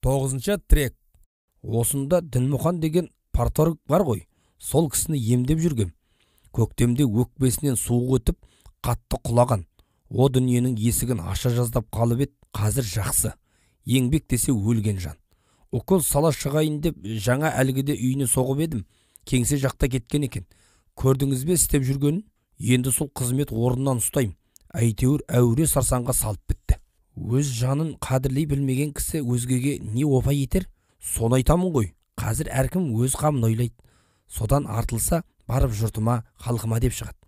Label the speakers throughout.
Speaker 1: 9-шы трек. Осында Дінмұхан деген парторг бар ғой, сол кісіні емдеп жүргем. Көктемде өкпесінен суық өтіп, қатты құлаған. О дүниенің есігін аша жаздап қалып еді, қазір жақсы. Еңбек десе өлген жан. Укол сала шығайын деп жаңа әлгіде үйіне соғып едім, кеңсе жақта кеткен екен. Көрдіңіз бе істеп жүргенін? Енді сол қызмет орнынан ұстайым. Әйтеуір әуре сарсаңға салып бітті. Өз жанын қадірлей білмеген кісі өзгеге не опа етер? Соны айтамын ғой. Қазір әркім өз қамын ойлайды. Содан артылса, барып жұртыма, халқыма деп шығады.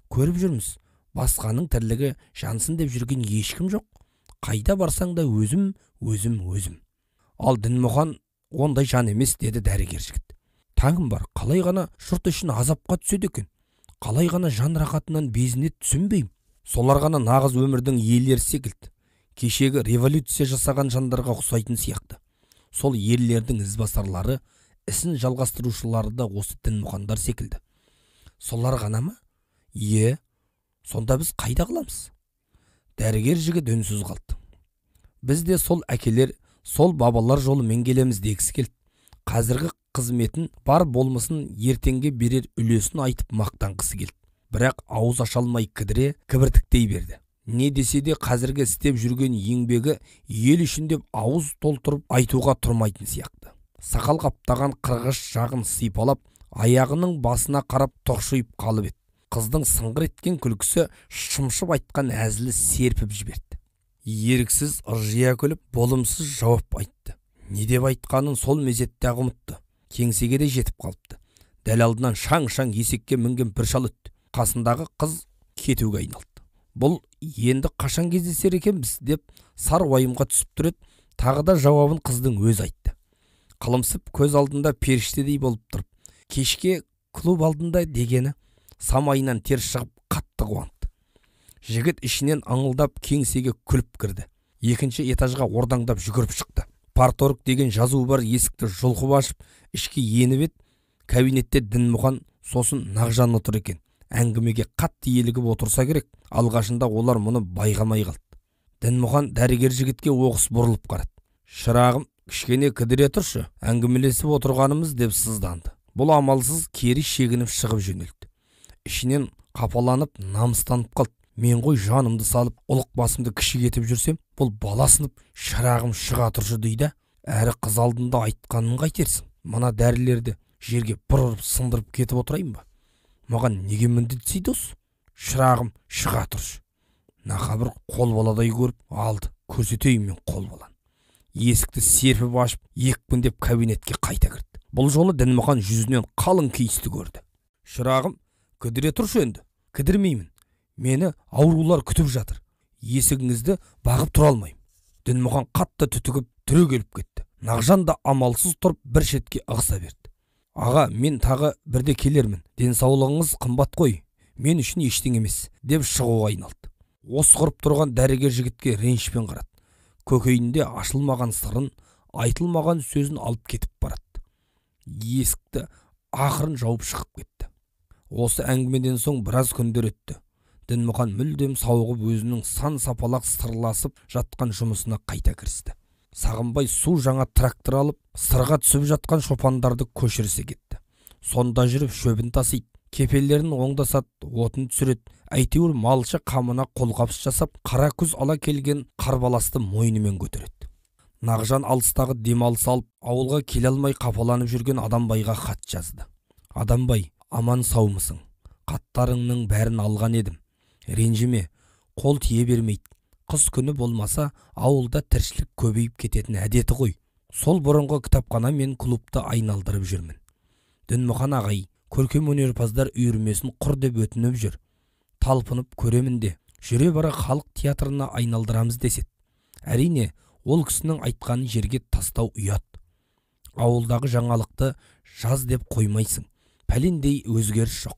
Speaker 1: Көріп жүрміз, басқаның тірлігі жансын деп жүрген ешкім жоқ. Қайда барсаң да өзім, өзім, өзім. Ал Дінмұхан ондай жан емес, деді дәрігер жігіт. Таңым бар, қалай ғана жұрт үшін азапқа түседі екен? Қалай ғана жан рахатынан безінеді түсінбеймін. Солар ғана нағыз өмірдің иелері секілді. Кешегі революция жасаған жандарға ұқсайтын сияқты. Сол ерлердің ізбасарлары, ісін жалғастырушылары да осы Дінмұхандар секілді. Солар ғана ма? Е, сонда біз қайда қыламыз? Дәрігер жігіт үнсіз қалды. Біз де сол әкелер, сол бабалар жолымен келеміз дегісі келді. Қазіргі қызметін бар болмысын ертеңге берер үлесін айтып мақтанғысы келді. Бірақ ауыз аша алмай кідіре, кібіртіктей берді. Не десе де қазіргі істеп жүрген еңбегі ел үшін деп ауыз толтырып айтуға тұрмайтын сияқты. Сақал қаптаған қырғыш жағын сипалап, аяғының басына қарап тоқшиып қалып еді. Қыздың сыңғыр еткен күлкісі шымшып айтқан әзілі серпіп жіберді. Еріксіз ыржия күліп, болымсыз жауап айтты. Не деп айтқанын сол мезетте-ақ ұмытты. Кеңсеге де жетіп қалыпты. Дәл алдынан шаң-шаң есекке мінген бір шал өтті. Қасындағы қыз кетуге айналды. Бұл енді қашан кездесер екенбіз деп сар уайымға түсіп тұр еді. Тағы да жауабын қыздың өзі айтты. Қылымсып көз алдында періштедей болып тұрып, кешке клуб алдында дегені самайынан тер шығып қатты қуанды. Жігіт ішінен аңылдап кеңсеге күліп кірді. Екінші этажға ордаңдап жүгіріп шықты. Парторг деген жазуы бар есікті жұлқып ашып, ішке еніп еді. Кабинетте Дінмұхан, сосын Нағжан отыр екен. Әңгімеге қатты елігіп отырса керек. Алғашында олар мұны байқамай қалды. Дінмұхан дәрігер жігітке оқыс бұрылып қарады. Шырағым, кішкене кідіре тұршы, әңгімелесіп отырғанымыз деп сызданды. Бұл амалсыз кері шегініп шығып жөнелді. Ішінен қапаланып, намыстанып қалды. Мен ғой жанымды салып, ұлық басымды кішік етіп жүрсем, бұл баласынып, шырағым шыға тұршы дейді. Әрі қыз алдында айтқанын қайтерсің. Мына дәрілерді жерге бір ұрып сындырып кетіп отырайын ба? Маған неге міндетсейді осы? Шырағым шыға тұршы. Нақабір қол баладай көріп алды. Көрсетейін мен қол баланы. Есікті серпіп ашып, екпіндеп кабинетке қайта кірді. Бұл жолы Дінмұхан жүзінен қалың кейісті көрді. Шырағым, кідіре тұршы енді. Кідірмеймін. Мені аурулар күтіп жатыр. Есігіңізді бағып тұра алмаймын. Дінмұхан қатты түтігіп түрегеліп кетті. Нағжан да амалсыз тұрып бір шетке ығыса берді. Аға, мен тағы бірде келермін. Денсаулығыңыз қымбат қой. Мен үшін ештеңе емес, деп шығуға айналды. Осқырып тұрған дәрігер жігітке ренішпен қарады. Көкейінде ашылмаған сырын, айтылмаған сөзін алып кетіп барады. Есікті ақырын жауып шығып кетті. Осы әңгімеден соң біраз күндер өтті. Дінмұхан мүлдем сауығып өзінің сан сапалақ сырласып жатқан жұмысына қайта кірісті. Сағынбай су жаңа трактор алып, сырға түсіп жатқан шопандарды көшірсе кетті. Сонда жүріп шөбін тасиды, кепелерін оңдасады, отын түсіреді. Әйтеуір малшы қамына қолғапс жасап, қара күз ала келген қарбаласты мойнымен көтереді. Нағжан алыстағы демалыс алып, ауылға келе алмай қапаланып жүрген Адамбайға хат жазды. Адамбай, аман саумысың? Қаттарыңның бәрін алған едім. Ренжіме, қол тие бермейді. Қыс күні болмаса, ауылда тіршілік көбейіп кететін әдеті ғой. Сол бұрынғы кітапхана мен клубты айналдырып жүрмін. Дінмұхан ағай көркем өнерпаздар үйірмесін құр деп өтініп жүр. Талпынып көремін де, жүре бара халық театрына айналдырамыз деседі. Әрине, ол кісінің айтқанын жерге тастау ұят. Ауылдағы жаңалықты жаз деп қоймайсың. Пәлендей өзгеріс жоқ.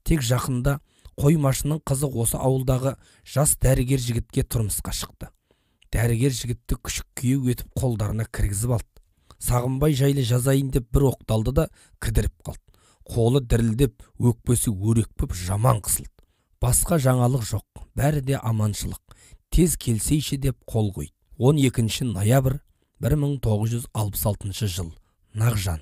Speaker 1: Тек жақында қоймашының қызы осы ауылдағы жас дәрігер жігітке тұрмысқа шықты. Дәрігер жігітті күшік күйеу етіп қолдарына кіргізіп алды. Сағынбай жайлы жазайын деп бір оқталды да кідіріп қалды. Қолы дірілдеп, өкпесі өрекпіп жаман қысылды. Басқа жаңалық жоқ, бәрі де аманшылық. Тез келсейші деп қол қойды. 12 ноябрь 1966 жыл. Нағжан.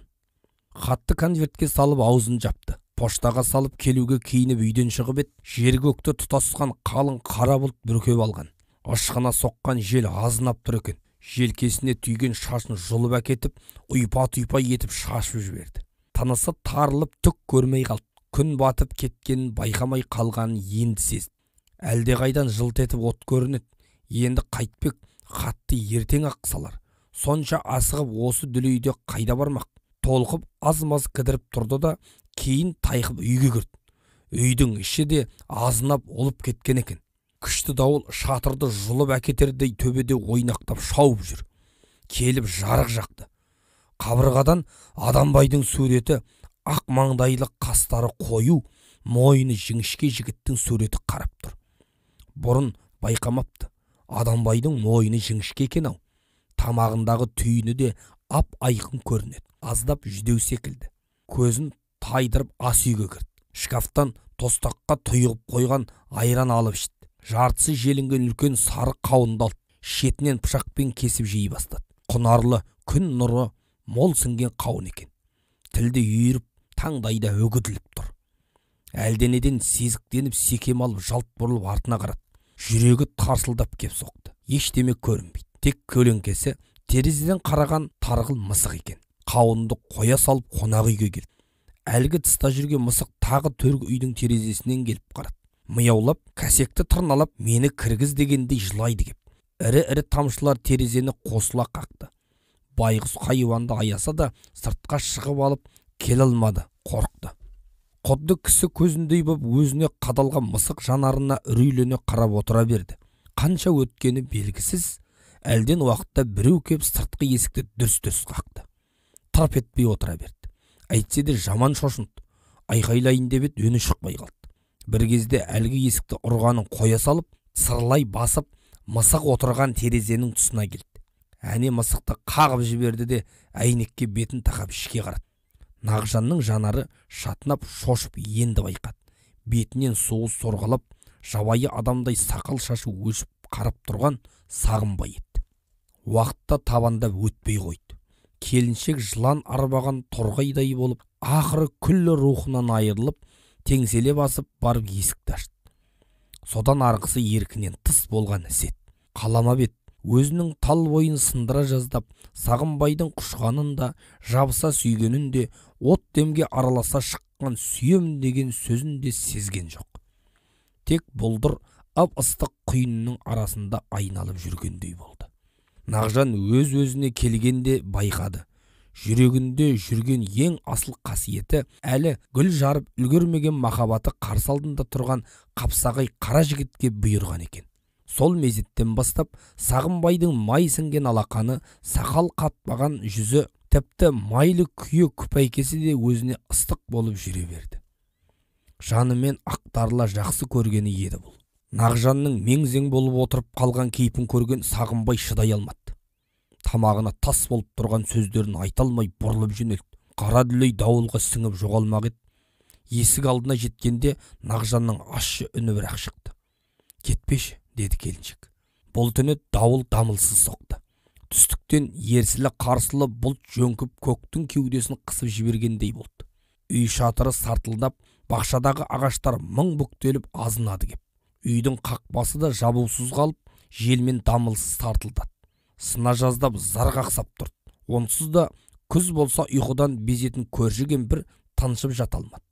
Speaker 1: Хатты конвертке салып аузын жапты. Поштаға салып келуге киініп үйден шығып еді, жер көкті тұтасқан қалың қара бұлт бүркеп алған. Ышқына соққан жел азынап тұр екен. Желкесіне түйген шашын жұлып әкетіп, ұйпа-тұйпа етіп шашып жіберді. Тынысы тарылып түк көрмей қалды. Күн батып кеткенін байқамай қалғанын енді сезді. Әлдеқайдан жылт етіп от көрінеді. Енді қайтпек, хатты ертең ақ салар. Сонша асығып осы дүлейде қайда бармақ? Толқып аз-маз кідіріп тұрды да, кейін тайқып үйге кірді. Үйдің іші де азынап олып кеткен екен. Күшті дауыл шатырды жұлып әкетердей төбеде ойнақтап шауып жүр. Келіп жарық жақты. Қабырғадан Адамбайдың суреті, ақ маңдайлы қастары қою, мойны жіңішке жігіттің суреті қарап тұр. Бұрын байқамапты. Адамбайдың мойны жіңішке екен ау. Тамағындағы түйіні де ап айқын көрінеді. Аздап жүдеу секілді. Көзін тайдырып ас үйге кірді. Шкафтан тостаққа тұйығып қойған айран алып ішті. Жартысы желінген үлкен сары қауынды алды. Шетінен пышақпен кесіп жей бастады. Құнарлы күн нұры мол сіңген қауын екен. Тілді үйіріп, таңдайда үгітіліп тұр. Әлденеден сезіктеніп секем алып жалт бұрылып артына қарады. Жүрегі тарсылдап кеп соқты. Ештеме көрінбейді. Тек көлеңкесі терезеден қараған тарғыл мысық екен. Қауынды қоя салып қонақ үйге келді. Әлгі тыста жүрген мысық тағы төргі үйдің терезесінен келіп қарады. Мияулап, кәсекті тырналап, мені кіргіз дегендей жылайды кеп. Ірі-ірі тамшылар терезені қосыла қақты. Байғұс хайуанды аяса да сыртқа шығып алып келе алмады, қорықты. Құдды кісі көзіндей боп өзіне қадалған мысық жанарына үрейлене қарап отыра берді. Қанша өткені белгісіз, әлден уақытта біреу кеп сыртқы есікті дүрс-дүрс қақты. Тырп етпей отыра берді. Әйтсе де жаман шошынды. Айқайлайын деп еді, үні шықпай қалды. Бір кезде әлгі есікті ұрғанын қоя салып, сырлай басып, мысық отырған терезенің тұсына келді. Әне мысықты қағып жіберді де, әйнекке бетін тақап ішке қарады. Нағжанның жанары шатынап шошып енді байқады. Бетінен суы сорғалап, жабайы адамдай сақал шашы өсіп қарап тұрған Сағынбай еді. Уақытта табандап өтпей қойды. Келіншек жылан арбаған торғайдай болып, ақыры күллі рухынан айырылып, теңселе басып барып есікті ашты. Содан арғысы еркінен тыс болған іс еді. Қаламап еді. Өзінің тал бойын сындыра жаздап, Сағынбайдың құшқанын да, жабыса сүйгенін де, от демге араласа шыққан сүйем деген сөзін де сезген жоқ. Тек бұлдыр ып-ыстық құйынның арасында айналып жүргендей болды. Нағжан өз-өзіне келгенде байқады. Жүрегінде жүрген ең асыл қасиеті, әлі гүл жарып үлгермеген махаббаты қарсы алдында тұрған қапсағай қара жігітке бұйырған екен. Сол мезеттен бастап Сағынбайдың май сіңген алақаны, сақал қатпаған жүзі, тіпті майлы күйе күпәйкесі де өзіне ыстық болып жүре берді. Жанымен ақтарыла жақсы көргені еді бұл. Нағжанның мең-зең болып отырып қалған кейпін көрген Сағынбай шыдай алмады. Тамағына тас болып тұрған сөздерін айта алмай бұрылып жөнелді. Қара дүлей дауылға сіңіп жоғалмақ еді. Есік алдына жеткенде Нағжанның ащы үні бірақ шықты. Кетпеші, деді келіншек. Бұл түні дауыл дамылсыз соқты. Түстіктен ерсілі-қарсылы бұлт жөңкіп көктің кеудесін қысып жібергендей болды. Үй шатыры сартылдап, бақшадағы ағаштар мың бүктеліп азынады кеп. Үйдің қақпасы да жабусыз қалып, желмен дамылсыз тартылдады. Сына жаздап зар қақсап тұрды. Онсыз да күз болса ұйқыдан безетін көрші кемпір тыншып жата алмады.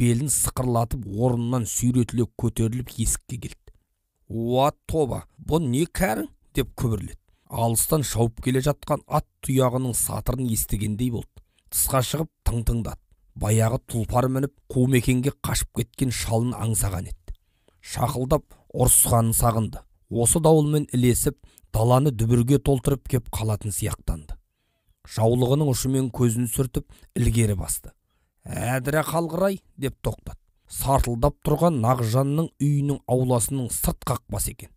Speaker 1: Белін сықырлатып орнынан сүйретіле көтеріліп есікке келді. «Уа, тоба, бұ не кәрің?» деп күбірледі. Алыстан шауып келе жатқан ат тұяғының сатырын естігендей болды. Тысқа шығып тың тыңдады. Баяғы тұлпар мініп қу мекенге қашып кеткен шалын аңсаған еді. Шақылдап ұрысқанын сағынды. Осы дауылмен ілесіп, даланы дүбірге толтырып кеп қалатын сияқтанды. Жаулығының ұшымен көзін сүртіп, ілгері басты. «Әдірә қалғырай!» деп тоқтады. Сартылдап тұрған Нағжанның үйінің ауласының сырт қақпасы екен.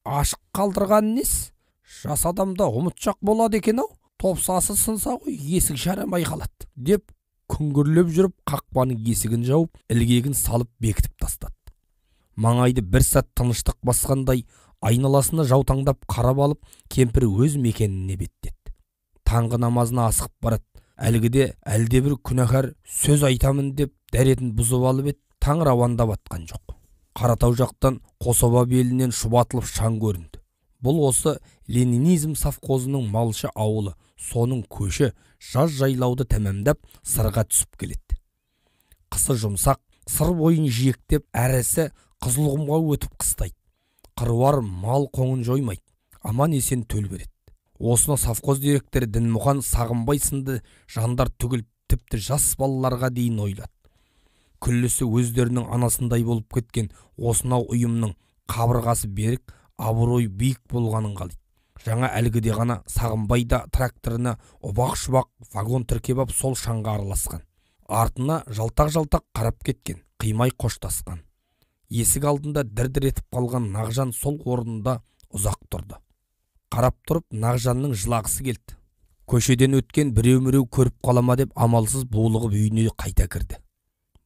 Speaker 1: Ашық қалдырған нес? Жас адамда ұмытшақ болады екен ау, топсасы сынса ғой есік жарамай қалады, деп күңгірлеп жүріп қақпаның есігін жауып, ілгегін салып бекітіп тастады. Маңайды бір сәт тыныштық басқандай, айналасына жаутаңдап қарап алып, кемпір өз мекеніне беттеді. Таңғы намазына асығып барады. Әлгіде әлдебір күнәһар сөз айтамын деп дәретін бұзып алып еді, таң рауандап атқан жоқ. Қаратау жақтан Қособа белінен шұбатылып шаң көрінді. Бұл осы ленинизм совхозының малшы ауылы, соның көші жаз жайлауды тәмамдап сырға түсіп келеді. Қысы жұмсақ, сыр бойын жиектеп, әрісі Қызылқұмға өтіп қыстайды. Қыруар мал қоңын жоймайды, аман есен төл береді. Осыны совхоз директоры Дінмұхан Сағынбай сынды жандар түгіл, тіпті жас балаларға дейін ойлады. Күллісі өздерінің анасындай болып кеткен осынау ұйымның қабырғасы берік, абыройы биік болғанын қалайды. Жаңа әлгіде ғана Сағынбай да тракторына ұбақ-шұбақ вагон тіркеп ап сол шаңға араласқан. Артына жалтақ-жалтақ қарап кеткен, қимай қоштасқан. Есік алдында дір-дір етіп қалған Нағжан сол орнында ұзақ тұрды. Қарап тұрып Нағжанның жылағысы келді. Көшеден өткен біреу-міреу көріп қалама деп амалсыз булығып үйіне қайта кірді.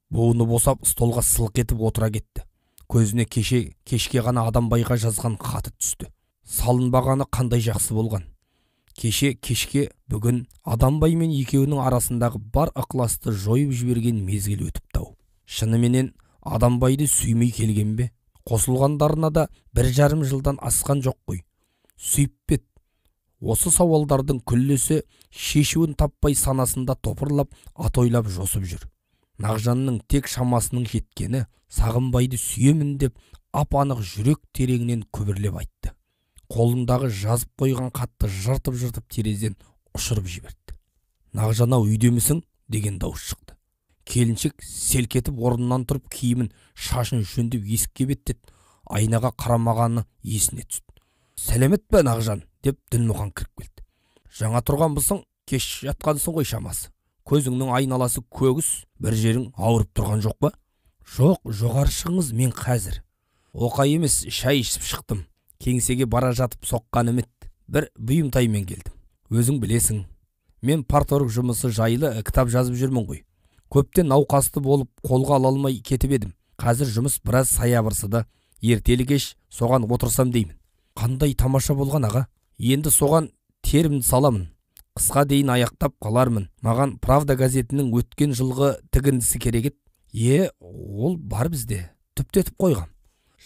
Speaker 1: Буыны босап столға сылқ етіп отыра кетті. Көзіне кеше кешке ғана Адамбайға жазған хаты түсті. Салынбағаны қандай жақсы болған. Кеше кешке бүгін Адамбай мен екеуінің арасындағы бар ықыласты жойып жіберген мезгіл өтіп тау. Шыныменен Адамбайды сүймей келген бе? Қосылғандарына да 1,5 жылдан асқан жоқ қой. Сүйіп бет. Осы сауалдардың күллісі шешуін таппай санасында топырлап, ат ойлап жосып жүр. Нағжанның тек шамасының жеткені Сағынбайды сүйемін деп ап-анық жүрек тереңінен күбірлеп айтты. Қолындағы жазып қойған хатты жыртып-жыртып терезеден ұшырып жіберді. Нағжан ау, үйдемісің? Деген дауыс шықты. Келіншек селк етіп орнынан тұрып киімін, шашын жөндеп есікке беттеді. Айнаға қарамағаны есіне түсті. Сәлемет пе, Нағжан? Деп Дінмұхан кіріп келді. Жаңа тұрғанбысың, кеш жатқансың ғой шамасы. Көзіңнің айналасы көгіс, бір жерің ауырып тұрған жоқ па? Жоқ, жоғары шығыңыз, мен қазір. Оқай емес, шай ішіп шықтым. Кеңсеге бара жатып соққаным еді. Бір бұйымтаймен келдім. Өзің білесің, мен парторг жұмысы жайлы кітап жазып жүрмін ғой. Көптен науқасты болып қолға ала алмай кетіп едім. Қазір жұмыс біраз саябырсыды. Ертелі кеш соған отырсам деймін. Қандай тамаша болған аға. Енді соған терімді саламын. Қысқа дейін аяқтап қалармын. Маған Правда газетінің өткен жылғы тігіндісі керек еді. Е, ол бар бізде. Түптетіп қойғам.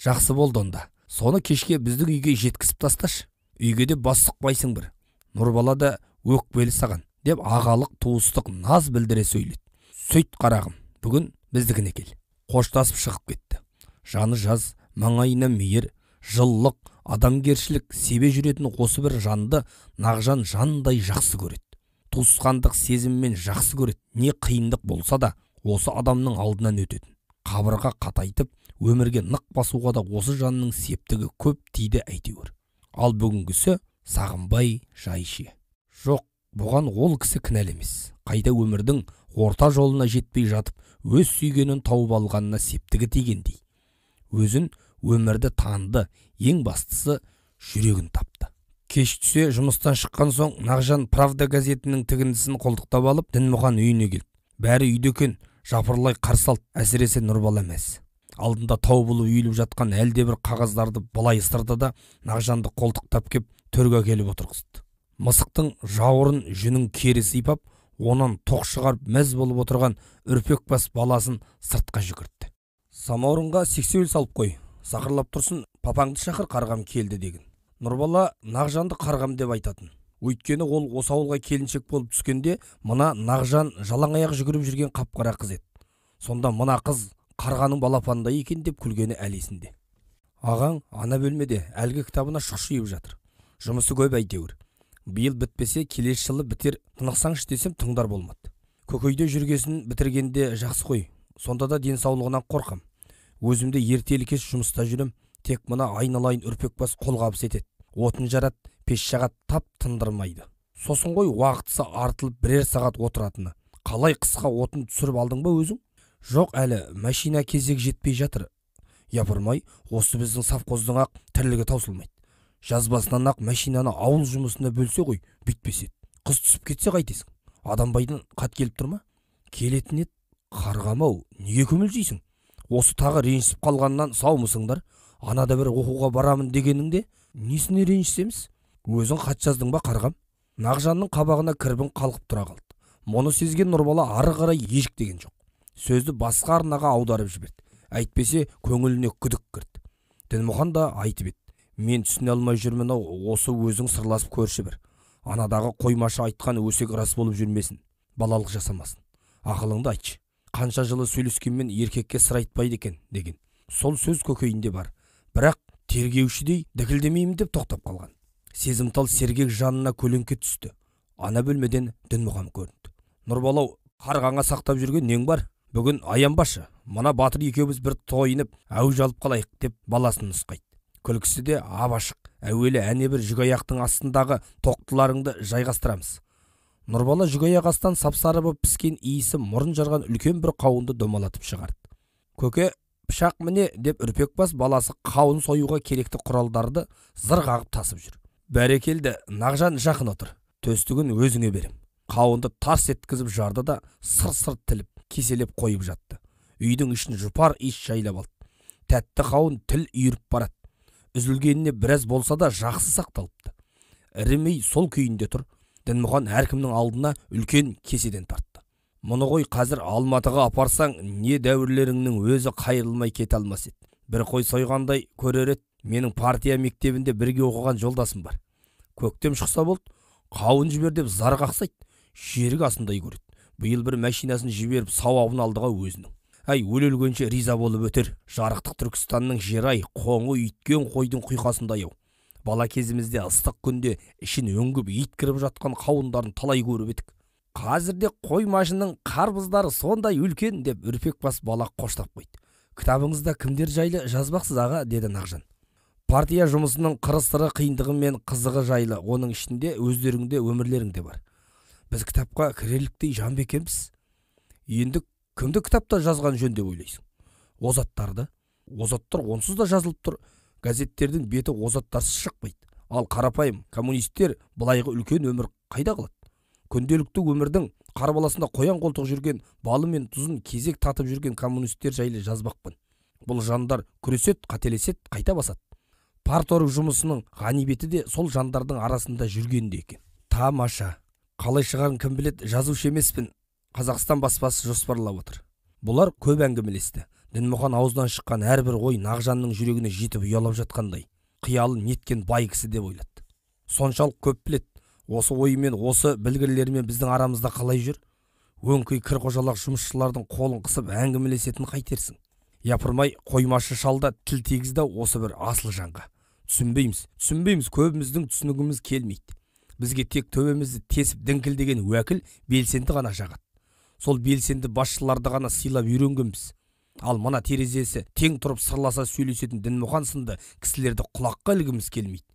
Speaker 1: Жақсы болды онда. Соны кешке біздің үйге жеткізіп тасташы. Үйге де бас сұқпайсың бір. Нұрбала да өкпелі саған, деп ағалық туыстық наз білдіре сөйледі. Сөйт қарағым, бүгін біздікіне кел. Қоштасып шығып кетті. Жаны жаз, маңайына мейір, жылылық, адамгершілік себе жүретін осы бір жанды Нағжан жандай жақсы көреді. Туысқандық сезіммен жақсы көреді. Не қиындық болса да осы адамның алдынан өтетін. Қабырға қатайтып, өмірге нық басуға да осы жанның септігі көп тиді әйтеуір. Ал бүгінгісі Сағынбай жайшы. Жоқ, бұған ол кісі кінәлі емес. Қайта өмірдің орта жолына жетпей жатып, өз сүйгенін тауып алғанына септігі тигендей. Өзін өмірді танды, ең бастысы жүрегін тапты. Кеш түсе жұмыстан шыққан соң Нағжан Правда газетінің тігіндісін қолтықтап алып Дінмұхан үйіне келді. Бәрі үйде екен, жапырлай қарсы алды, әсіресе Нұрбала мәз. Алдында тау болып үйіліп жатқан әлдебір қағаздарды былай ысырды да Нағжанды қолтықтап кеп төрге әкеліп отырғызды. Мысықтың жауырын жүнін кері сипап, онан тоқ шығарып мәз болып отырған үрпек бас баласын сыртқа жүгіртті. Самаурынға сексеуіл салып қой, сақырлап тұрсын, папаңды шақыр, қарғам келді деген. Нұрбала Нағжанды қарғам деп айтатын. Өйткені ол осы ауылға келіншек болып түскенде мына Нағжан жалаң аяқ жүгіріп жүрген қап-қара қыз еді. Сонда мына қыз қарғаның балапанындай екен деп күлгені әлі есінде. Ағаң ана бөлмеде әлгі кітабына шұқшиып жатыр. Жұмысы көп әйтеуір. Биыл бітпесе келесі жылы бітер, тынықсаңшы десем тыңдар болмады. Көкейде жүргесін бітіргенде жақсы қой. Сонда да денсаулығынан қорқам. Өзімде ертелі кеш жұмыста жүрем, тек мына айналайын үрпек бас қолғабыс етеді. Отын жарат, пеш жағат, тап тындырмайды. Сосын ғой уақытысы артылып бірер сағат отыратыны. Қалай қысқа отын түсіріп алдың ба өзің? Жоқ әлі, машина кезек жетпей жатыр. Япырмай, осы біздің совхоздың ақ тірлігі таусылмайды. Жазбасынан ақ машинаны ауыл жұмысына бөлсе ғой, бүйтпес еді. Қыз түсіп кетсе қайтесің? Адамбайдан хат келіп тұр ма? Келетін еді, қарғам-ау, неге көмілжейсің? Осы тағы ренжісіп қалғаннан саумысыңдар? Анада бір оқуға барамын дегеніңде несіне ренжісеміз? Өзің хат жаздың ба, қарғам? Нақжанның қабағына кірбің қалқып тұра қалды. Мұны сезген Нұрбала ары қарай ежіктеген жоқ. Сөзді басқа арнаға аударып жіберді. Әйтпесе көңіліне күдік кірді. Дінмұхан да айтып еді. Мен түсіне алмай жүрмін ау, осы өзің сырласып көрші бір. Анадағы қоймашы айтқан өсек рас болып жүрмесін, балалық жасамасын. Ақылыңды айтшы. Қанша жылы сөйлескенмен еркекке сыр айтпайды екен деген. Сол сөз көкейінде бар. Бірақ тергеушідей дікілдемеймін деп тоқтап қалған. Сезімтал сергек жанына көлеңке түсті. Ана бөлмеден Дінмұхан көрінді. Нұрбалау, қарғаңа сақтап жүрген нең бар? Бүгін аянбашы, мына батыр екеуміз бір тойынып, әуж алып қалайық деп баласын нұсқайды. Күлкісі де ап-ашық. Әуелі әне бір жүгаяқтың астындағы тоқтыларыңды жайғастырамыз. Нұрбала жүгаяқ астан сапсары боп піскен иісі мұрын жарған үлкен бір қауынды домалатып шығарды. Көке, пышақ міне деп үрпек бас баласы қауын союға керекті құралдарды зыр қағып тасып жүр. Бәрекелді, Нақжан жақын отыр. Төстігін өзіңе берем. Қауынды тарс еткізіп жарды да сыр-сыр тіліп, кеселеп қойып жатты. Үйдің ішін жұпар иіс жайлап алды. Тәтті қауын тіл үйіріп барады. Үзілгеніне біраз болса да жақсы сақталыпты. Ірімей сол күйінде тұр. Дінмұхан әркімнің алдына үлкен кеседен тартты. Мұны ғой қазір Алматыға апарсаң, не дәуірлеріңнің өзі қайырылмай кете алмас еді. Бір қой сойғандай көрер еді. Менің партия мектебінде бірге оқыған жолдасым бар. Көктем шықса болды, қауын жібер деп зар қақсайды. Жерік асындай көреді. Биыл бір машинасын жіберіп сауабын алдыға өзінің. Әй, өле-өлгенше риза болып өтер. Жарықтық Түркістанның жер-ай, қоңы үйткен қойдың құйқасындай ау. Бала кезімізде ыстық күнде ішін өңгіп ит кіріп жатқан қауындарын талай көріп едік. Қазірде қоймашының қарбыздары сондай үлкен деп үрпек бас бала қоштап қойды. Кітабыңызда кімдер жайлы жазбақсыз аға, деді Нақжан. Партия жұмысының қыры-сыры, қиындығы мен қызығы жайлы, оның ішінде өздеріңде өмірлеріңде бар. Біз кітапқа кірерліктей жан ба екенбіз? Енді кімді кітапта жазған жөн деп ойлайсың? Озаттарды. Озаттар онсыз да жазылып тұр. Газеттердің беті озаттарсыз шықпайды. Ал қарапайым коммунистер былайғы үлкен өмір қайда қалады? Күнделікті өмірдің қарбаласында қоян қолтық жүрген, балы мен тұзын кезек татып жүрген коммунистер жайлы жазбақпын. Бұл жандар күресет, қателесет, қайта басады. Парторг жұмысының ғанибеті де сол жандардың арасында жүргенде екен. Тамаша. Қалай шығарын кім біледі, жазушы емеспін. Қазақстан баспасы жоспарлап отыр. Бұлар көп әңгімелесті. Дінмұхан аузынан шыққан әрбір ой Нақжанның жүрегіне жетіп ұялап жатқандай. Қиялын неткен бай кісі деп ойлады. Соншалық көп біледі. Осы ойымен, осы білгірлерімен біздің арамызда қалай жүр? Өңкей кір қожалақ жұмысшылардың қолын қысып әңгімелесетін қайтерсің? Япырмай, қоймашы шалда тіл тигізді осы бір асыл жанға. Түсінбейміз, түсінбейміз, көбіміздің түсінігіміз келмейді. Бізге тек төбемізді тесіп діңкілдеген уәкіл белсенді ғана жағады. Сол белсенді басшыларды ғана сыйлап үйренгенбіз. Ал мына терезесі тең тұрып сырласа сөйлесетін Дінмұхан сынды кісілерді құлаққа ілгіміз келмейді.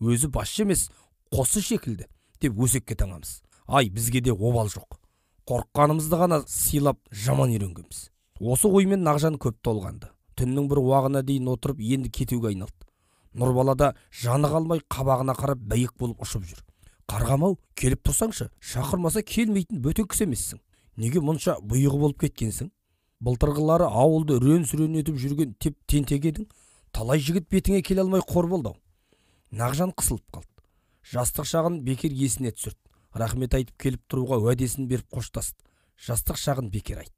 Speaker 1: Өзі басшы емес, қосы шекілді деп өсекке таңамыз. Ай, бізге де обал жоқ. Қорыққанымызды ғана сыйлап жаман үйренгенбіз. Осы оймен Нақжан көп толғанды. Түннің бір уағына дейін отырып енді кетуге айналды. Нұрбала да жаны қалмай қабағына қарап бәйек болып ұшып жүр. Қарғам-ау, келіп тұрсаңшы, шақырмаса келмейтін бөтен кісі емессің. Неге мұнша бұйығы болып кеткенсің? Былтырғылары ауылды үрен-сүрен етіп жүрген теп тентек едің, талай жігіт бетіңе келе алмай қор болды-ау. Нақжан қысылып қалды. Жастық шағын бекер есіне түсірді. Рахмет айтып келіп тұруға уәдесін беріп қоштасты. Жастық шағын бекер айтты.